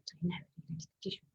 Яаж энэ хавьд ярилцж шүү.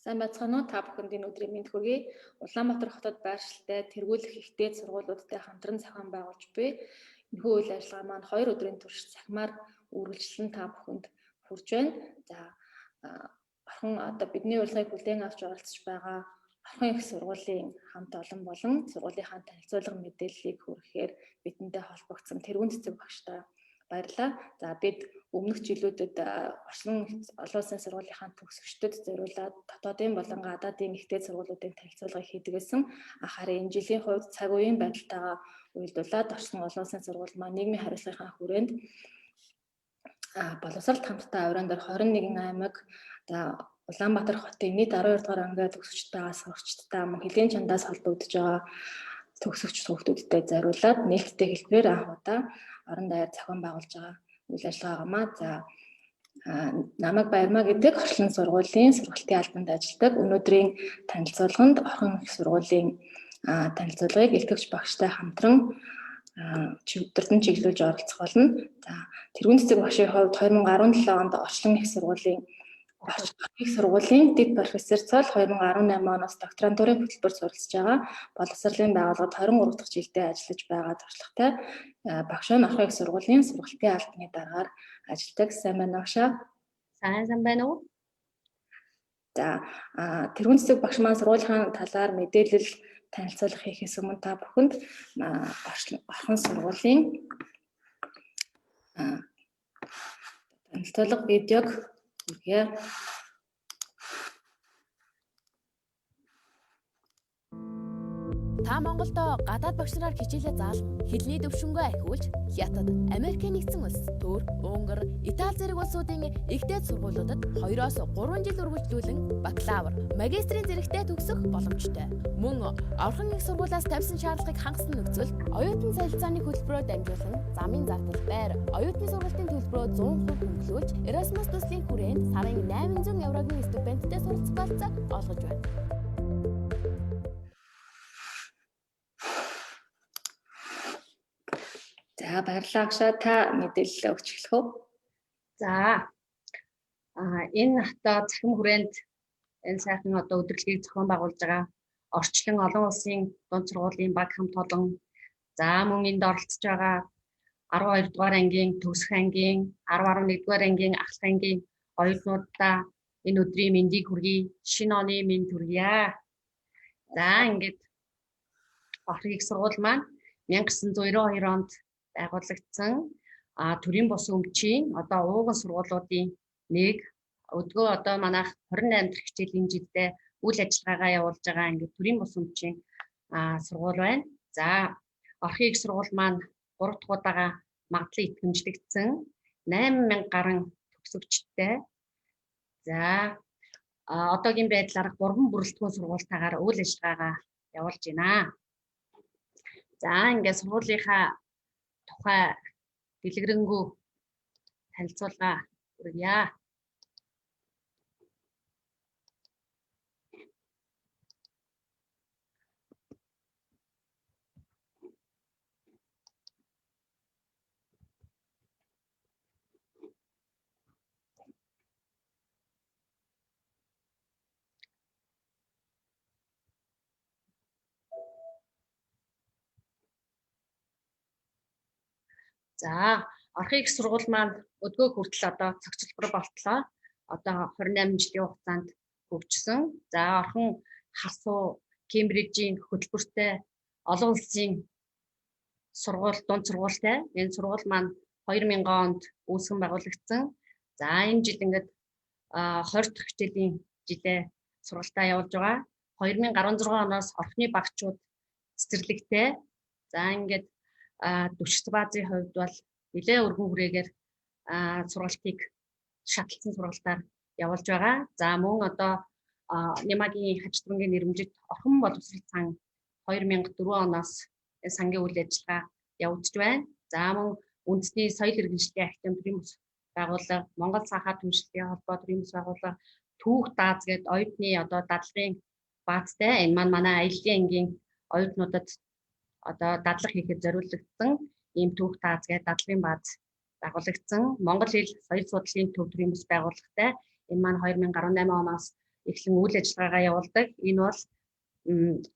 Сайн байцгаана уу? Та бүхэнд энэ өдрийн мэнд хүргэе. Улаанбаатар хотод байршилтай тэргүүлэх ихтэй сургуулиудтай хамтран зохион байгуулж буй энэхүү үйл ажиллагаа маань 2 өдрийн турш цахимаар үргэлжлэн та бүхэнд хүрж байна. За, орхон одоо бидний урилгыг хүлээн авч оролцож байгаа орхон их сургуулийн хамт олон болон сургуулийнхаа танилцуулга мэдээллийг хүргэхээр бидэнтэй холбогдсон тэргүүн цэцэг багштай баярлалаа. За, бид өмнөх жилүүдэд орчлон олон улсын сургуулийнхаа төгсөгчдөд зориулаад дотоодын болон гадаадын ихтэй сургуулиудын танилцуулгыг хийдэг гэсэн. Харин энэ жилийн хувьд цаг үеийн байдалтайгаа уялдуулаад орчлон олон улсын сургууль маань нийгмийн хариуцлагынхаа хүрээнд боловсралт хамттай авиран дээр 21 аймаг, за Улаанбаатар хотын нийт 12 дугаар ангийн төгсөгчд байгаа сурагчдаа мөн хөлийн чандаас холбогдож байгаа төгсөгч хүүхдүүдтэй зориулаад нээлттэй хэлбэрээр анх удаа орон даяар зохион байгуулж байгаа үйл ажиллагаа гамаа. За, намайг Баярмаа гэдэг орчлон сургуулийн сургалтын албанд ажилладаг. Өнөөдрийн танилцуулганд орхон их сургуулийн танилцуулгыг илтгэгч багштай хамтран өдөртөн чиглүүлж оролцох болно. За, тэргүүн цэцэг багшийн хувьд 2017 онд орчлон их сургуулийн их сургуулийн дэд профессор цол 2018 оноос докторантурын хөтөлбөр суралцж байгаа. Боловсролын байгууллагад 23 дахь жилдээ ажиллаж байгаа туршлагатай багш нь Орхон их сургуулийн сургалтын албаны даргаар ажилладаг. Сайн байна уу, багшаа? Сайн байна уу? За, тэргүүн цэцэг багш маань сургуулийн талаар мэдээлэл танилцуулга хийхээс өмнө та бүхэнд Орхон сургуулийн танилцуулга видеог хүргье. Та Монголдо гадаад багш нараар хичээлээ заална, хэлний төвшөнгөө ахиулж, Хятад, Америкийн нэгдсэн улс, Турк, Унгар, Итали зэрэг улсуудын ихтэй сургуулиудад 2-оос 3 жил үргэлжлүүлэн бакалавр, магистрийн зэрэгтэй төгсөх боломжтой. Мөн Орхон их сургуулиас тавьсан шаардлагыг хангасан нөхцөлд оюутан солилцооны хөтөлбөрөөр дамжуулан замын зардал, байр, оюутны сургалтын төлбөрөө 100% хөнгөлүүлж, Erasmus төслийн хүрээнд сарын 800 еврогийн стипендтэй суралцах болцоо олгож байна. За, баярлалаа агшаа, та мэдээлэл өгч эхлэх үү? За, энэ одоо цахим хүрээнд энэ сайхан одоо өдөрлөгийг зохион байгуулж байгаа орчлон олон улсын дунд сургуулийн баг хамт олон, за мөн энд оролцож байгаа 12 дугаар ангийн төгсөх ангийн, 10 11 дугаар ангийн ахлах ангийн оюутнуудаа энэ өдрийн мэндийг хүргэе, шинэ оны мэнд хүргье. За, ингээд Орхон их сургууль маань 1992 онд байгуулагдсан төрийн бус өмчийн одоо ууган сургуулиудын нэг. Өдгөө одоо манайх 28 дахь хичээлийн жилдээ үйл ажиллагаагаа явуулж байгаа ингээд төрийн бус өмчийн сургууль байна. За, Орхон их сургууль маань 3 дахь удаага магадлан итгэмжлэгдсэн 8000 гаруй төгсөгчтэй. За, одоогийн байдлаар 3 бүрэлдэхүүн сургуультайгаар үйл ажиллагаагаа явуулж байна. За, ингээд сургуулийнхаа тухай дэлгэрэнгүй танилцуулга хүргье. За, Орхон их сургууль маань өдгөө хүртэл одоо цогцлбор болтлоо. Одоо 28 жилийн хугацаанд хөгжсөн. За Орхон хасуу Кембрижийн хөтөлбөртэй олон улсын сургууль, дунд сургуультай. Энэ сургууль маань 2000 онд үүсгэн байгуулагдсан. За энэ жил ингээд 20 дахь хичээлийн жилээ сургалтаа явуулж байгаа. 2016 оноос Орхны багчууд цэцэрлэгтэй. За ингээд түвшигт баазын хувьд бол нэлээд өргөн хүрээгээр сургалтыг шатлсан сургалтаар явуулж байгаа. За мөн одоо Нямагийн хажтрангийн нэрмжит Орхон боловсрол сан 2004 оноос сангийн үйл ажиллагаа явагдаж байна. За мөн үндэсний соёл иргэншлийн академи төрийн бас байгууллага, Монгол цаахаа түншлэлийн холбоо төрийн бас байгууллага, түүх дааз гээд оюутны одоо дадлагын баазтай. Энэ маань манай аяллаа ангийн оюутнуудад одоо дадлага хийхэд зориулагдсан ийм түүх дааз гээд дадлагын бааз байгуулагдсан. Монгол хэл соёл судлалын төв төрийн бас байгууллагатай. Энэ маань 2018 оноос эхлэн үйл ажиллагаагаа явуулдаг. Энэ бол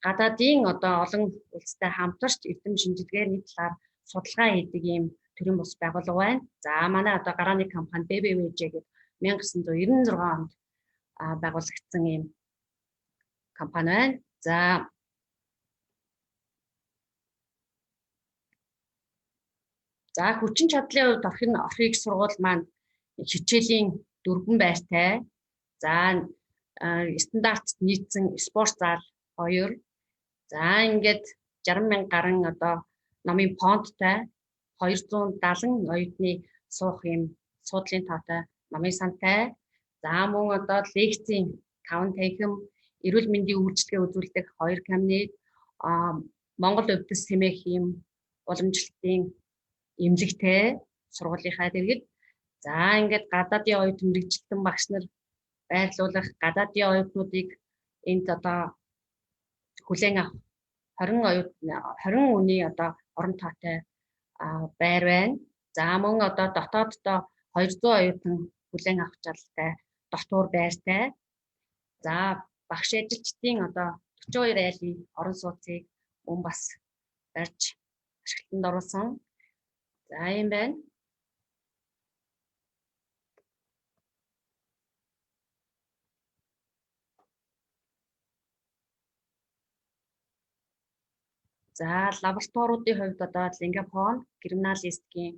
гадаадын одоо олон улстай хамтарч эрдэм шинжилгээний талаар судалгаа хийдэг ийм төрийн бус байгууллага байна. За манай одоо гарааны компани BBVJ гэдэг 1996 онд байгуулагдсан ийм компани байна. За хүчин чадлын хувьд Орхийг сургууль маань хичээлийн 4 байртай. За стандарт нийцсэн спорт зал 2. За ингээд 60 мянга гарan одоо номын фондтой 270 оюутны суух юм суудлын тоотой номын сантай. За мөн одоо лекцийн 5 танхим, эрүүл мэндийн үйлчилгээ үзүүлдэг 2 кабинет, Монгол өвдөс хэмээх ийм уламжлалтын эмнэлэгтэй сургуулийнхаа дэргэд. За ингээд гадаадын оюутан мэрэгжилтэн багш нар байрлуулах гадаадын оюутнуудыг энд одоо хүлээн авах 20 оюут 20 үний одоо орон тоотой байр байна. За мөн одоо дотооддоо 200 оюутан хүлээн авах чадaltaй дотуур байртай. За багш ажилчдын одоо 42 айлын орон сууцыг мөн бас барьж ашиглалтанд оруулсан. За юм байна. За лабораториудын хувьд одоо Лингапон, криминалистикийн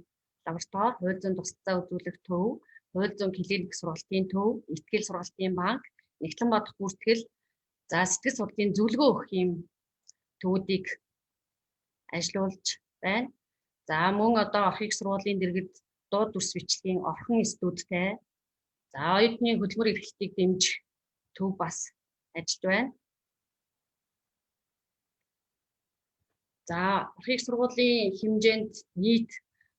лаборатори, хууль зүйн тусалцаа үзүүлэх төв, хууль зүйн клиник сургалтын төв, итгэл сургалтын банк, нэгтлэн бодох бүртгэл, за сэтгэл судлалын зөвлөгөө өгөх юм төвүүдийг ажилуулж байна. За мөн одоо Орхийг сургуулийн дэргэд дуу дүрс бичлэгийн орхон студитэй. За оюутны хөдөлмөр эрхлэлтийг дэмжих төв бас ажиллаж байна. За Орхийг сургуулийн хэмжээнд нийт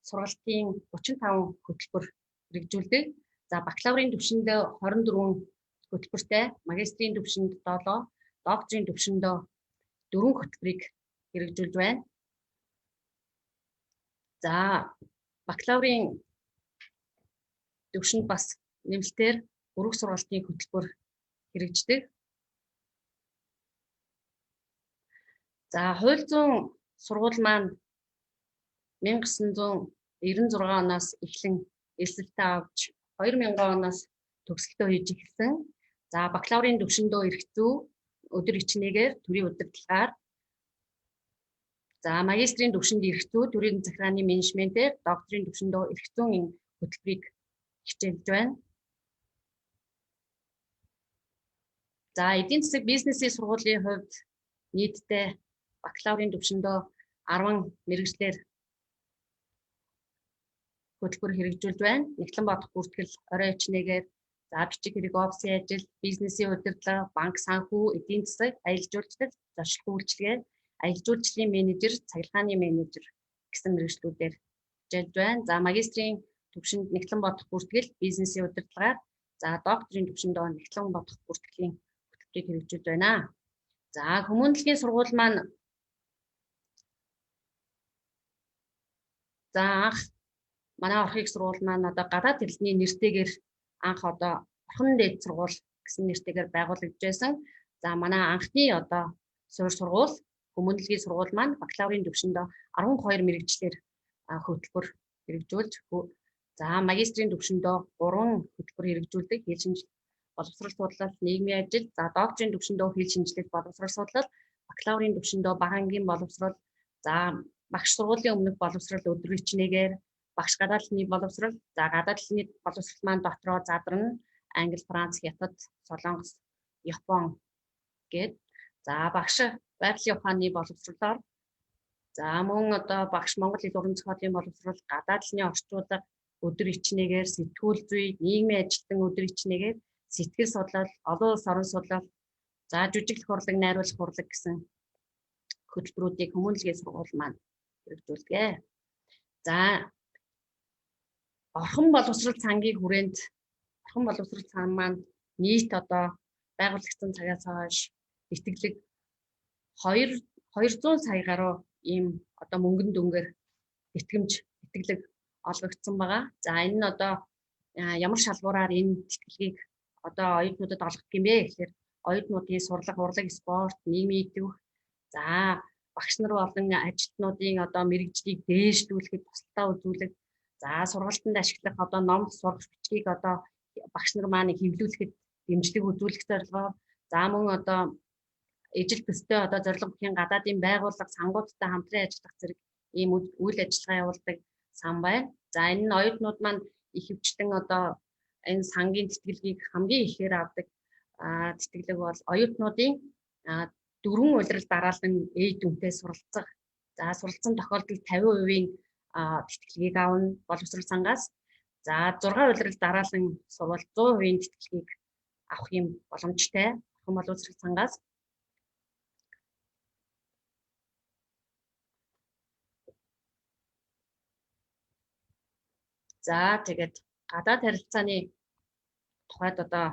сургалтын 35 хөтөлбөр хэрэгжүүлдэг. За бакалаврын түвшинд 24 хөтөлбөртэй, магистрийн түвшинд 7, докторийн түвшинд 4 хөтөлбөрийг хэрэгжүүлж байна. За бакалаврын түвшинд бас нэмэлтээр өргөх сургалтын хөтөлбөр хэрэгждэг. За хууль зүйн сургууль маань 1996 оноос эхлэн элсэлтээ авч 2000 оноос төгсөлтөө хийж эхэлсэн. За бакалаврын түвшиндөө эрх зүй өдөр ичнээгээр төрийн удирдлагаар, за магистрийн түвшинд эрх зүй төрийн захиргааны менежментээр, докторийн түвшиндөө эрх зүйн хөтөлбөрийг хичээлж байна. За эдийн засаг бизнесийн сургуулийн хувьд нийтдээ бакалаврын түвшиндөө 10 мэргэжлээр хөтөлбөр хэрэгжүүлж байна. Нэгтлэн бодох бүртгэл, орой ичнээгээр, за бичиг хэрэг офисын ажил, бизнесийн удирдлага, банк санхүү, эдийн засаг, аялал жуулчлал, зочилтын үйлчилгээ, аялал жуулчлалын менежер, цахилгааны менежер гэсэн мэргэжлүүдээр хичээлж байна. За магистрийн түвшинд нэгтлэн бодох бүртгэл, бизнесийн удирдлагаар, за докторийн түвшинд нэгтлэн бодох бүртгэлийн хөтөлбөрийг хэрэгжүүлж байна. За хүмүүнлэгийн сургууль маань за анх манай Орхийг сургууль маань одоо гадаад хэлний нэртэйгээр анх одоо Орхон дээд сургууль гэсэн нэртэйгээр байгуулагдаж байсан. За манай анхны одоо суурь сургууль хүмүүнлэгийн сургууль маань бакалаврын түвшинд 12 мэргэжлээр хөтөлбөр хэрэгжүүлж, за магистрийн түвшинд 3 хөтөлбөр хэрэгжүүлдэг. Хэл шинж боловсрол судлал, нийгмийн ажил, за докторийн түвшиндөө хэл шинжлэх, боловсрол судлал, бакалаврын түвшиндөө бага ангийн боловсрол, за багш сургуулийн өмнөх боловсрол өдөр ичнэгээр, багш гадаад хэлний боловсрол, за гадаад хэлний боловсрол маань дотроо задарна Англи, Франц, Хятад, Солонгос, Япон гээд, за багш байгалийн ухааны боловсролоор, за мөн одоо багш монгол хэл уран зохиолын боловсрол, гадаад хэлний орчуулга, өдөр ичнэгээр, сэтгүүл зүй, нийгмийн ажилтан өдөр ичнэгээр, сэтгэл судлал, олон улс орон судлал, за жүжиглэх урлаг, найруулах урлаг гэсэн хөтөлбөрүүдийг хүмүүнлэгийн сургууль маань хэрэгжүүлдэг. За Орхон боловсрол цангийн хүрээнд Орхон боловсрол сан маань нийт одоо байгуулагдсан цагаас хойш итгэлэг 200 сая гаруй ийм одоо мөнгөн дүнгээр тэтгэмж итгэлэг олгогдсон байгаа. За энэ нь одоо ямар шалгуураар энэ тэтгэлгийг одоо оюутнуудад олгох юм бэ гэхээр оюутнуудын сурлага, урлаг, спорт, нийгмийн идэвх, за багш нар болон ажилтнуудын одоо мэрэгжлийг дээшлүүлэхэд тусалтай үзүүлэх, за сургалтанд ашиглах одоо ном сурах бичгийг одоо багш нар маань хэвлүүлэхэд дэмжлэг үзүүлэх зорилгоор, за мөн одоо ижил төстэй одоо зорилго бүхийн гадаадын байгууллага сангуудтай хамтран ажиллах зэрэг ийм үйл ажиллагаа явуулдаг сан байна. За энэ нь оюутнууд маань ихэвчлэн одоо энэ сангийн тэтгэлгийг хамгийн ихээр авдаг тэтгэлэг бол оюутнуудын дөрвөн улирал дараалан ээд дүнтэй суралцах. За суралцсан тохиолдолд 50% тэтгэлгийг авна боловсрол сангаас. За 6 улирал дараалан сурвал 100% тэтгэлгийг авах юм боломжтой Орхон боловсрол сангаас. За тэгээд гадаад харилцааны тухайд одоо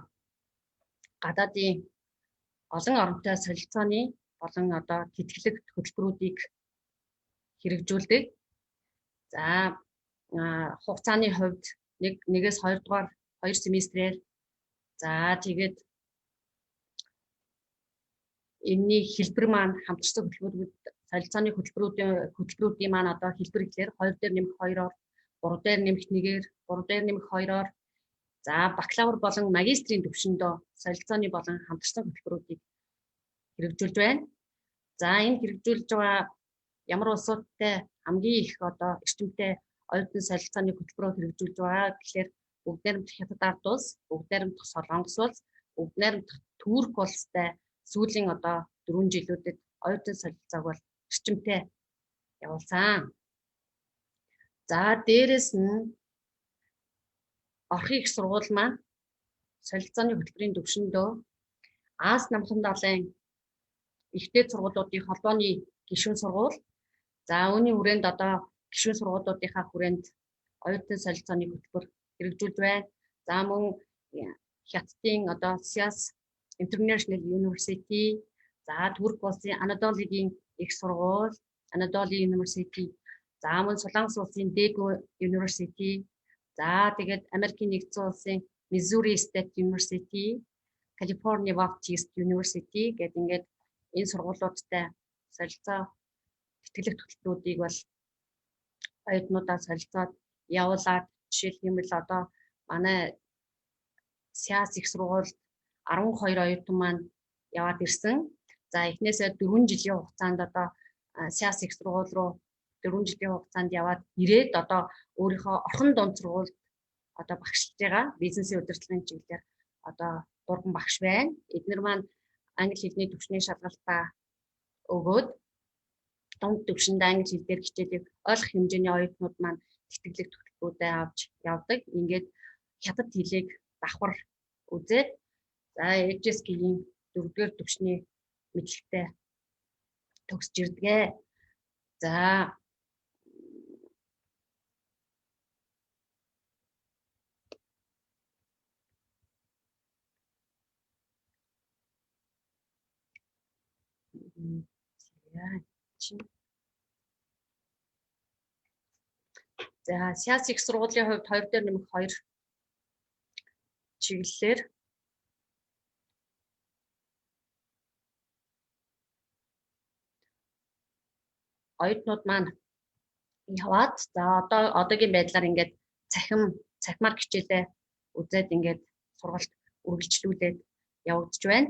гадаадын олон оронтой солилцооны болон одоо тэтгэлэг хөтөлбөрүүдийг хэрэгжүүлдэг. За хугацааны хувьд нэгээс 2 дугаар 2 семестрээр, за тэгээд энэний хэлбэр маань хамтарсан хөтөлбөрүүд солилцооны хөтөлбөрүүдийн маань одоо хэлбэр гэхээр 2 дээр нэмэх 2-оор, 3 дээр нэмэх 1-ээр, 3 дээр нэмэх 2-оор, за бакалавр болон магистрийн түвшиндөө солилцооны болон хамтарсан хөтөлбөрүүдийг хэрэгжүүлж байна. За энэ хэрэгжүүлж байгаа ямар улсуудтай хамгийн их одоо эрчимтэй оюутан солилцооны хөтөлбөрөөр хэрэгжүүлж байгаа гэхээр Бүгд найрамдах Хятад ард улс, Бүгд найрамдах Солонгос улс, Бүгд найрамдах Турк улстай сүүлийн одоо 4 жилүүдэд оюутан солилцоог бол эрчимтэй явуулсан. За дээрэс нь Орхон их сургууль маань солилцооны хөтөлбөрийн түвшиндөө Аз намхан далайн ихтэй сургуулиудын холбооны гишүүн сургууль. За үүний хүрээнд одоо гишүүн сургуулиудынхаа хүрээнд оюутан солилцооны хөтөлбөр хэрэгжүүлж байна. За мөн Хятадын одоо SIAS International University, за Турк улсын Анадолигийн их сургууль, Anadolu University, за мөн Солонгос улсын Daegu University, за тэгээд Америкийн нэгдсэн улсын Missouri State University, California Baptist University гэдэг ингээд энэ сургуулиудтай солилцоо тэтгэлэг хөтөлбөрүүдийг бол оюутнуудаа солилцоод явуулаад, жишээлх юм бол одоо манай SIAS их сургуульд 12 оюутан маань яваад ирсэн. За эхнээсээ 4 жилийн хугацаанд одоо SIAS их сургууль руу 4 жилийн хугацаанд яваад ирээд одоо өөрийнхөө орхон дунд сургуульд одоо багшлж байгаа бизнесийн удирдлагын чиглэлээр одоо 3 багш байна. Эднэр маань англи хэлний түвшний шалгалтаа өгөөд дунд түвшинд англи хэл дээр хичээлийг ойлгох хэмжээний оюутнууд маань тэтгэлэг хөтөлбөрүүдээ авч явдаг. Ингээд хятад хэлийг давхар үзээд за HSK-ийн 4-р түвшний мэдлэгтэй төгсөж ирдэг. За За SIAS их сургуулийн хувьд 2 дээр нэмэх 2 чиглэлээр оюутнууд маань яваад, за одоогийн байдлаар ингээд цахимаар хичээлээ үзээд ингээд сургалт үргэлжлүүлээд явагдаж байна.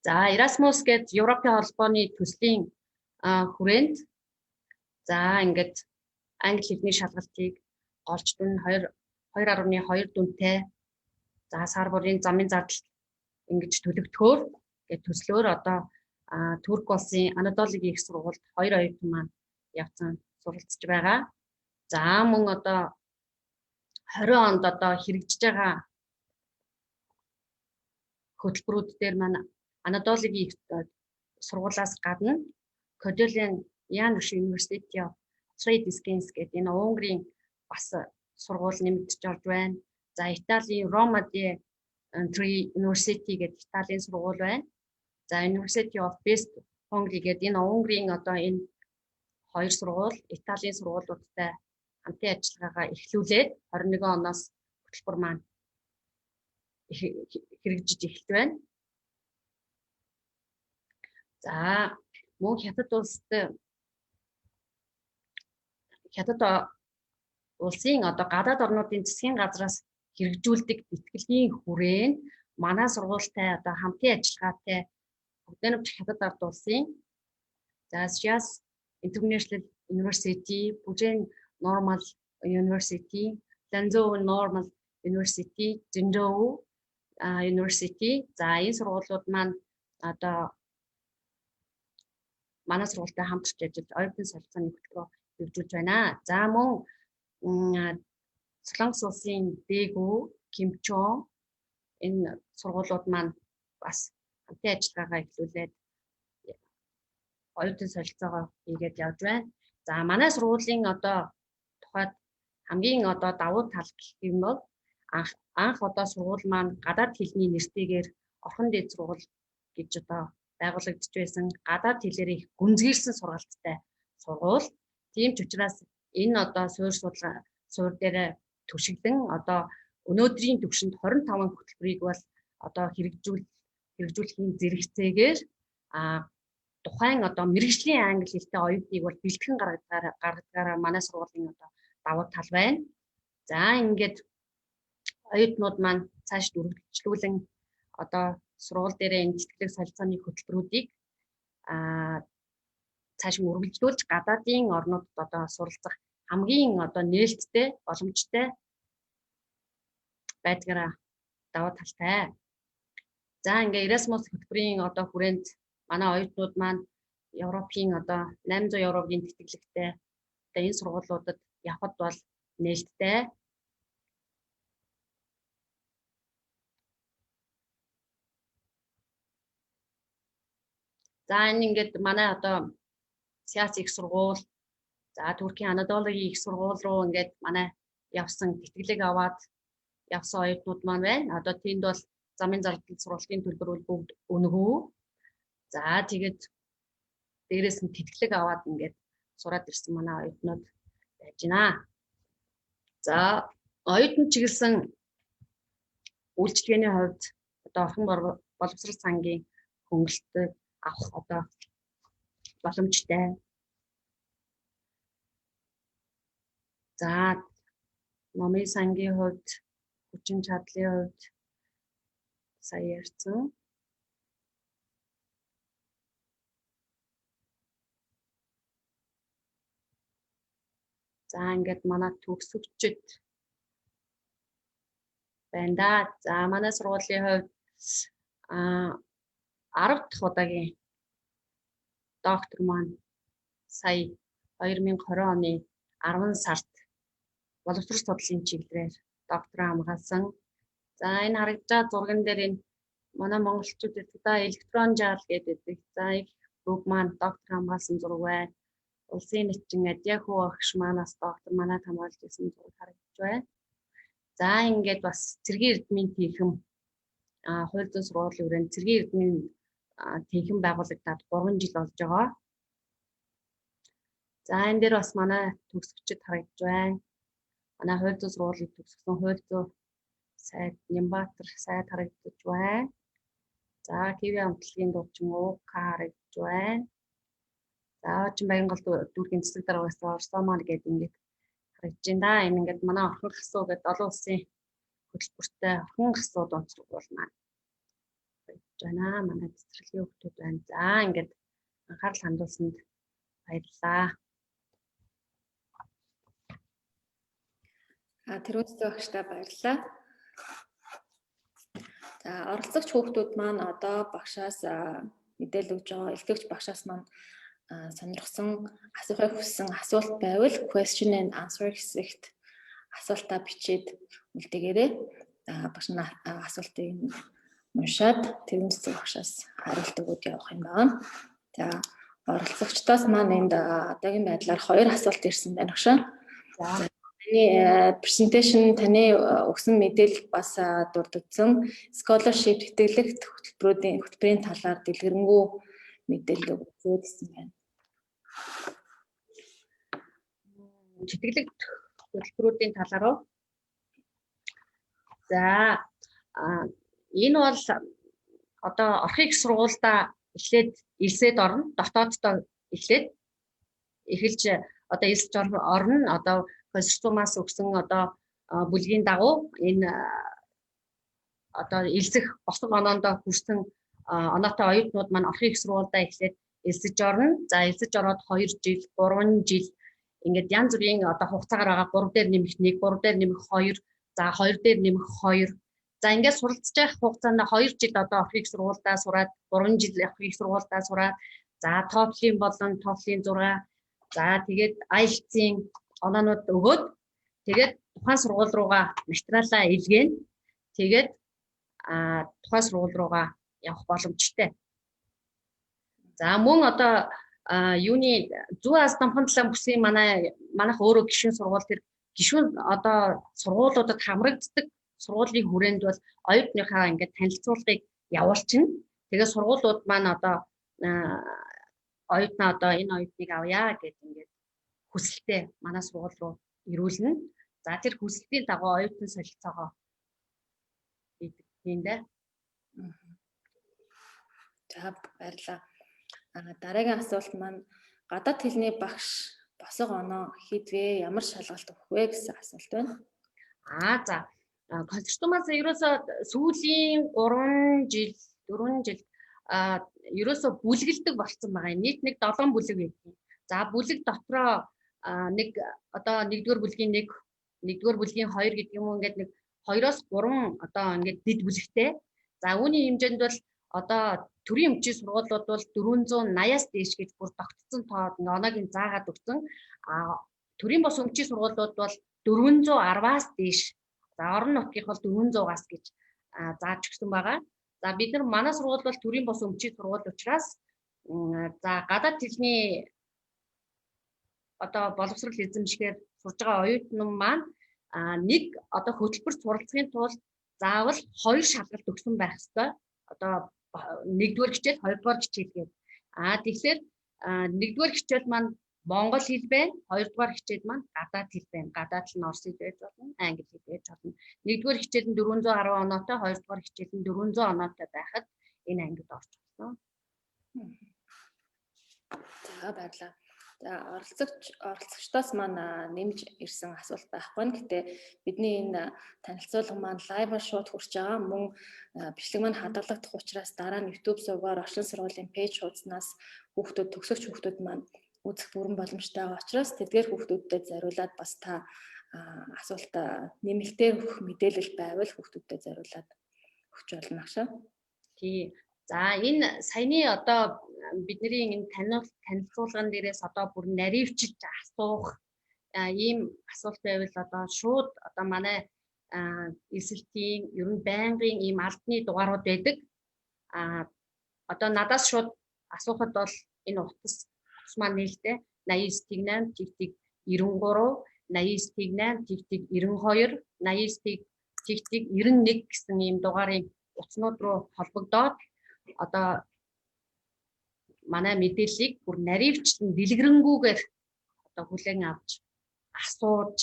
За Erasmus гээд Европын холбооны төслийн хүрээнд за ингээд англи хэлний шалгалтыг голч дүн 2.2 дүнтэй за сар бүрийн замын зардал ингэж төлөгдөхөөр гээд төслөөр одоо Турк улсын Анадолигийн их сургуульд 2 оюутан маань явцсан суралцж байгаа. За мөн одоо 20 онд одоо хэрэгжиж байгаа хөтөлбөрүүд дээр маань Анадолигийн их сургуулиас гадна Кодолин Януш University of Trade Skills гэдэг энэ Унгарын бас сургууль нэмэгдэж орж байна. За Италийн Roma de Tre University гэдэг Италийн сургууль байна. За University of West Hungary гэдэг энэ Унгарын одоо энэ хоёр сургууль Италийн сургуулиудтай хамтын ажиллагаагаа эхлүүлээд 21 оноос хөтөлбөр маань хэрэгжиж эхэлж байна. За мөн Хятад улсад Хятад улсын одоо гадаад орнуудын засгийн газраас хэрэгжүүлдэг тэтгэлгийн хүрээнд манай сургуультай одоо хамтын ажиллагаатай Богдановч Хятад ард улсын за Sias International University, Fujian Normal University, Lanzhou Normal University, Zhengzhou University. За энэ сургуулиуд маань одоо манай сургуультай хамтарч ажиллаж оюутны солилцооны хөтөлбөр хэрэгжүүлж байна. За мөн Солонгос улсын Дэгүү, Кимчо энэ сургуулиуд маань бас хамтын ажиллагаагаа эхлүүлээд оюутан солилцоогоо хийгээд явж байна. За манай сургуулийн одоо тухайд хамгийн одоо давуу тал гэх юм бол анх одоо сургууль маань гадаад хэлний нэртэйгээр орхон дээд сургууль гэж одоо байгуулагдаж байсан, гадаад хэлээр их гүнзгийрсэн сургалттай сургууль. Тийм ч учраас энэ одоо суурь судалгаа суурь дээр түшиглэн одоо өнөөдрийн түвшинд 25 хөтөлбөрийг бол одоо хэрэгжүүлэхийн зэрэгцээгээр тухайн одоо мэргэжлийн англи хэлтэй оюутныг бол бэлтгэн гаргадгаараа манай сургуулийн одоо давуу тал байна. За ингээд оюутнууд маань цааш үргэлжлүүлэн одоо сургууль дээрээ энэ тэтгэлэг солилцооны хөтөлбөрүүдийг цааш үргэлжлүүлж гадаадын орнуудад одоо суралцах хамгийн одоо нээлттэй боломжтой байдгаараа давуу талтай. За ингээ Erasmus хөтөлбөрийн одоо хүрээнд манай оюутнууд маань Европын одоо 800 еврогийн тэтгэлэгтэй одоо энэ сургуулиудад явхад бол нээлттэй. За энэ ингээд манай одоо Сиас их сургууль, за Туркийн Анадолигийн их сургууль руу ингээд манай явсан тэтгэлэг аваад явсан оюутнууд маань байна. Одоо тэнд бол замын зардал, сургалтын төлбөр бол бүгд үнэгүй. За тэгээд дээрээс нь тэтгэлэг аваад ингээд сураад ирсэн манай оюутнууд байж байна. За оюутан чиглэсэн үйлчилгээний хувьд одоо орхон боловсрол сангийн хөнгөлөлтөд авах одоо боломжтой. За номын сангийн хувьд, хүчин чадлын хувьд сая ярьсан. За ингээд манай төгсөгчд байна да. За манай сургуулийн хувьд 10 дахь удаагийн доктор маань сая 2020 оны 10 сард боловсрол судлалын чиглэлээр доктороо хамгаалсан. За энэ харагдаж байгаа зурган дээр энэ манай монголчууд гэдэг да электрон жаал гэдэг. За их бүгд маань доктор хамгаалсан зураг байна. Улсын нэчин Адьяхүү агш манаас доктор манад хамгаалж ирсэн зураг харагдаж байна. За ингээд бас цэргийн эрдмийн тэнхэм хууль зүйн сургуулийн хүрээнд цэргийн эрдмийн тэнхэм байгуулагдаад 3 жил болж байгаа. За энэ дээр бас манай төгсөгчд харагдаж байна. Манай хууль зүйн сургуулийг төгсгсөн хууль зүйн сайд Нямбатар сайд харагдаж байна. За КВ хамтлагийн дуучин УК харагдаж байна. За очин Баянгол дүүргийн цэцэг дараагаас Орсомоор гэдэг ингээд харагдаж байна да. Энэ ингээд манай орхон хасуу гэдэг олон улсын хөтөлбөртэй охин асуу дунд сургууль маань байна. Манай цэцэрлэгийн хүүхдүүд байна. За ингээд анхаарал хандуулсанд баярлалаа. Тэрүүнтэй багштай баярлалаа. За оролцогч хүүхдүүд маань одоо багшаас мэдээлэл өгж байгаа илтгэгч багшаас маань сонирхсан, асуухыг хүссэн асуулт байвал question and answer хэсэгт асуултаа бичээд үлдээгээрэй. Багш нь асуултыг уншаад тэрүүн цэцэг багшаас хариулт өгөөд явах юм байна. За оролцогчдоос маань энд одоогийн байдлаар 2 асуулт ирсэн байна багшаа. За таны presentation, таны өгсөн мэдээлэл бас дурддсан scholarship тэтгэлэгт хөтөлбөрийн талаар дэлгэрэнгүй мэдээлэл өгөөд гэсэн байна. Тэтгэлэгт хөтөлбөрүүдийн талаар уу? За энэ бол одоо орхийг сургуульдаа эхлээд элсээд орно. Дотооддоо эхлээд эхэлж одоо элсэж орно. Одоо консорциумаас өгсөн одоо бүлгийн дагуу энэ одоо элсэх босго оноондоо хүрсэн оноотой оюутнууд маань орхийг сургуульдаа эхлээд элсэж орно. За элсэж ороод 2 жил, 3 жил ингээд янз бүрийн одоо хугацаагаар байгаа 3 дээр нэмэх 1, 3 дээр нэмэх 2, за 2 дээр нэмэх 2. За ингээд суралцж явах хугацаанд 2 жил одоо орхийг сургуульдаа сураад, 3 жил орхийг сургуульдаа сураад, за TOEFL-ийн болон TOEFL-ийн 6, за тэгээд IELTS-ийн оноонууд өгөөд тэгээд тухайн сургууль руугаа материалаа илгээн тэгээд тухайн сургууль руугаа явах боломжтой. За мөн одоо юуны Зүүн Ази Номхон далайн бүсийн манайх өөрөө гишүүн сургууль, тэр гишүүн одоо сургуулиудад хамрагддаг сургуулийн хүрээнд бол оюутныхаа ингээд танилцуулгыг явуулчихна. Тэгээд сургуулиуд маань одоо оюутнаа одоо энэ оюутныг авъя гэд ингээд хүсэлтээ манай сургууль руу ирүүлнэ. За тэр хүсэлтийн дагуу оюутан солилцоогоо хийдэг юм дээ. За баярлалаа. Дараагийн асуулт маань гадаад хэлний багш босго оноо хийдвэ, ямар шалгалт өгөх вэ гэсэн асуулт байна. За консорциумаас ерөөсөө сүүлийн 3 жил 4 жил ерөөсөө бүлэглэдэг болсон байгаа. Нийт нэг 7 бүлэг байдаг. За бүлэг дотроо нэг одоо 1-р бүлгийн 1, 1-р бүлгийн 2 гэдэг юм уу, ингээд нэг 2-оос 3 одоо ингээд дэд бүлэгтэй. За үүний хэмжээнд бол одоо төрийн өмчийн сургуулиуд бол 480-аас дээш гэж бүр тогтцсон тоод оноогийн заагаад өгсөн. Төрийн бос өмчийн сургуулиуд бол 410-аас дээш. За орон нутгийнх бол 400-аас гэж зааж өгсөн байгаа. За бид нар манай сургууль бол төрийн бос өмчийн сургууль учраас за гадаад хэлний одоо боловсрол эзэмшихээр сурж байгаа оюутан маань нэг одоо хөтөлбөр суралцахын тулд заавал 2 шалгалт өгсөн байх ёстой. Одоо 1-р хичээл, 2-р хичээл гээд. Тэгэхээр 1-р хичээл маань монгол хэл байна, 2-р хичээл маань гадаад хэл байна. Гадаад хэл нь орос хэл байж болно, англи хэл байж болно. 1-р хичээл нь 410 оноотой, 2-р хичээл нь 400 оноотой байхад энэ ангид орж болно. За баярлалаа. За оролцогчдоос маань нэмж ирсэн асуулт байхгүй нь. Гэтэ бидний энэ танилцуулга маань live-аар шууд хүрч байгаа. Мөн бичлэг маань хадгалагдах учраас дараа нь YouTube сувгаар орчин сургуулийн page хуудаснаас хүүхдүүд, төгсөгч хүүхдүүд маань үзэх бүрэн боломжтой байгаа учраас тэдгээр хүүхдүүдэд зориулаад бас та асуулт нэмэлтээр өгөх мэдээлэл байвал хүүхдүүдэд зориулаад өгч болно агшаа. Тий. За энэ саяны одоо бидний энэ танилцуулган дээрээс одоо бүр наривчилж асуух ийм асуулт байвал одоо шууд одоо манай элсэлтийн ер нь байнгын ийм албаны дугаарууд байдаг. Одоо надаас шууд асуухад бол энэ утас маань нээлттэй 89 тэгнэ 8 тэг 93 89 тэгнэ 8 тэг 92 89 тэг 91 гэсэн ийм дугаарын утаснууд руу холбогдоод одоо манай мэдээллийг бүр наривчлан дэлгэрэнгүйгээр одоо хүлээн авч асууж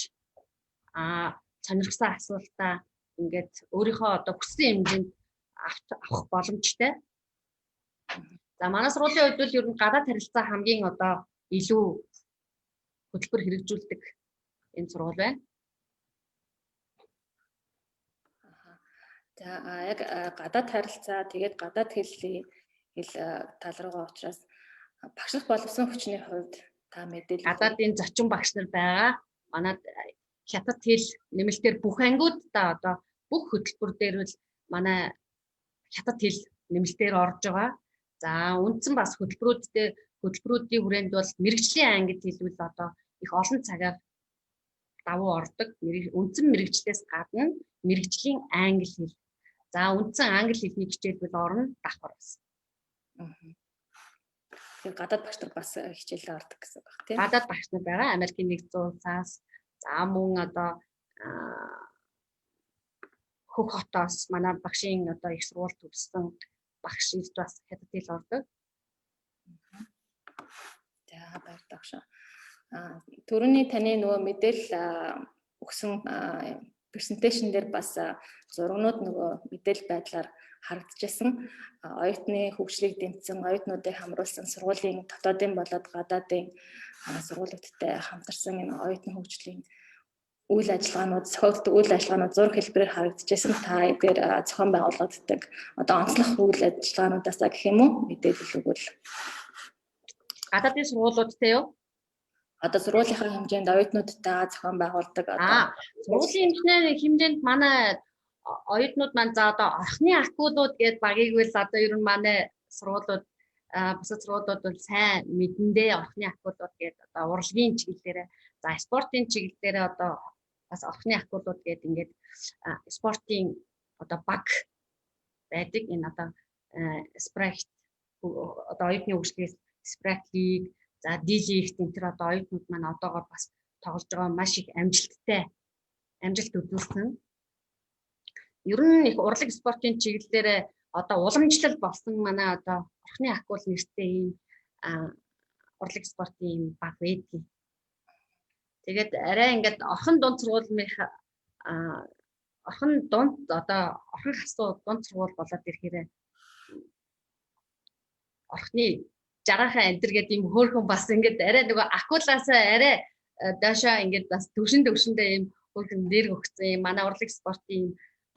сонирхсан асуултаа ингээд өөрийнхөө одоо хүссэн хэмжээнд авах боломжтой. За манай сургуулийн хувьд бол ер нь гадаад харилцаа хамгийн одоо илүү хөтөлбөр хэрэгжүүлдэг энэ сургууль байна. За яг гадаад харилцаа, тэгээд гадаад хэлний хэл тал руугаа учраас багшлах боловсон хүчний хувьд та мэдээлэл гадаадын зочин багш нар байгаа. Манай хятад хэл нэмэлтээр бүх ангиудаа одоо бүх хөтөлбөр дээр бол манай хятад хэл нэмэлтээр орж байгаа. За үндсэн бас хөтөлбөрүүд дээр, хөтөлбөрүүдийн хүрээнд бол мэргэжлийн ангид хэлбэл одоо их олон цагаар давуу ордог. Үндсэн мэргэжлээс гадна мэргэжлийн англи хэл. За үндсэн англи хэлний хичээл бол орно, давхар бас. Тэгэхээр гадаад багш нар бас хичээлээ ордог гэсэн үг байна, тийм. Гадаад багш нар байгаа. Америкийн нэгдсэн улсаас, за мөн одоо Хөх хотоос манай багшийн одоо их сургууль төгссөн багш ирж бас хятад хэл ордог. За, баярлалаа багш. Түрүүний таны нөгөө мэдээлэл өгсөн presentation дээр бас зургнууд нөгөө мэдээлэл байдлаар харагдчихсан. Оюутны хөгжлийг дэмжсэн, оюутнуудыг хамруулсан, сургуулийн дотоодын болоод гадаадын сургуулиудтай хамтарсан энэ оюутны хөгжлийн үйл ажиллагаанууд, зохиогддог үйл ажиллагаанууд зураг хэлбэрээр харагдчихсан. Та эдгээр зохион байгуулагддаг одоо онцлог үйл ажиллагаануудаас гэх юм уу, мэдээлэл өгвөл. Гадаадын сургуулиудтай юу? Одоо сургуулийнхаа хэмжээнд оюутнуудтайгаа зохион байгуулдаг одоо сургуулийн хэмжээнд манай оюутнууд маань, за одоо орхны акулууд гээд багийг үл одоо ер нь манай сургуулиуд, бусад сургуулиуд бол сайн мэдэндээ. Орхны акулууд гээд одоо урлагийн чиглэлээр, за спортын чиглэлээр одоо бас орхны акулууд гээд ингээд спортын одоо баг байдаг. Энэ одоо Sprite, одоо оюутны хөгжлөөс Sprite League, за D League энэ тэр одоо оюутнууд маань одоогоор бас тоглож байгаа, маш их амжилттай амжилт үзүүлсэн. Ер нь их урлаг спортын чиглэлээр одоо уламжлал болсон манай одоо орхны акул нэртэй ийм урлаг спортын ийм баг байдгийг. Тэгээд арай ингээд орхон дунд сургуулийн, орхон дунд, одоо орхон хасуу дунд сургууль болоод ирэхээр орхны жараахан антер гэдэг ийм хөөрхөн бас ингээд арай нөгөө акулаасаа арай доошоо ингээд бас төвшин төвшөндөө ийм хөөрхөн нэр өгсөн юм. Манай урлаг спортын ийм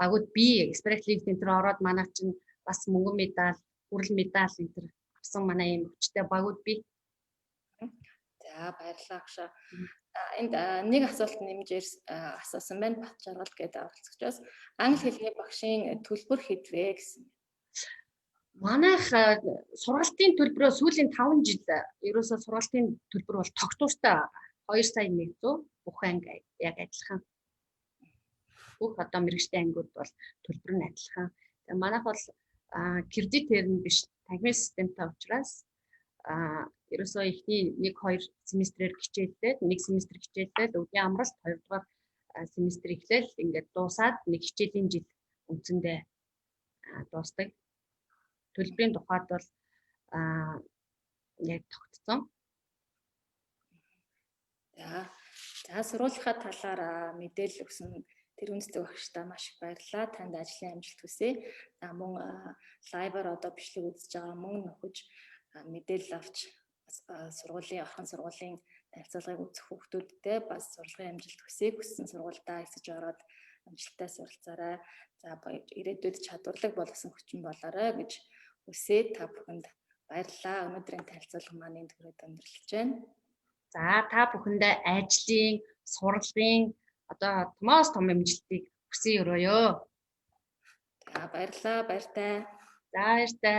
багууд би Экспресс Лиг энэ төр ороод манай чинь бас мөнгөн медаль, хүрэл медаль энэ төр авсан манай ийм хүчтэй багууд би. За, баярлалаа агшаа. Энд нэг асуулт нэмж асуусан байна. Бат Жаргал гэдэг оролцогчоос англи хэлний багшийн төлбөр хэд вэ гэсэн. Манайх сургалтын төлбөрөө сүүлийн 5 жил ерөөсөө сургалтын төлбөр бол тогтвортой 2 сая 100, бүх анги яг адилхан. Бүх одоо мэргэжлийн ангиуд бол төлбөр нь адилхан. Тэгээ манайх бол кредитээр нь биш, танхимын системтэй учраас ерөөсөө эхний 1 2 семестрээр хичээллээд, нэг семестр хичээллээд, өдрийн амралт, хоёрдугаар семестр эхлээл ингээд дуусаад нэг хичээлийн жил үндсэндээ дуусдаг. Төлбөрийн тухайд бол яг тогтцсон. За, сургуулийнхаа талаар мэдээлэл өгсөн тэр үндэслэг багшдаа маш их баярлалаа. Танд ажлын амжилт хүсье. За, мөн live аар одоо бичлэг үзэж байгаа, мөн нөхөж мэдээлэл авч сургуулийн, орхон сургуулийн танилцуулгыг үзэх хүүхдүүдтэй бас сурлагын амжилт хүсье. Хүссэн сургуульдаа эсэж ороод амжилттай суралцаарай. За, ирээдүйд чадварлаг болгосон хүчин болоорой гэж хүсээд та бүхэнд баярлалаа. Өнөөдрийн танилцуулга маань энд хүрээд өндөрлөж байна. За, та бүхэндээ ажлын, сурлагын одоо томоос том амжилтыг хүсэн өрөөё. За, баярлалаа, баяртай. За, баяртай.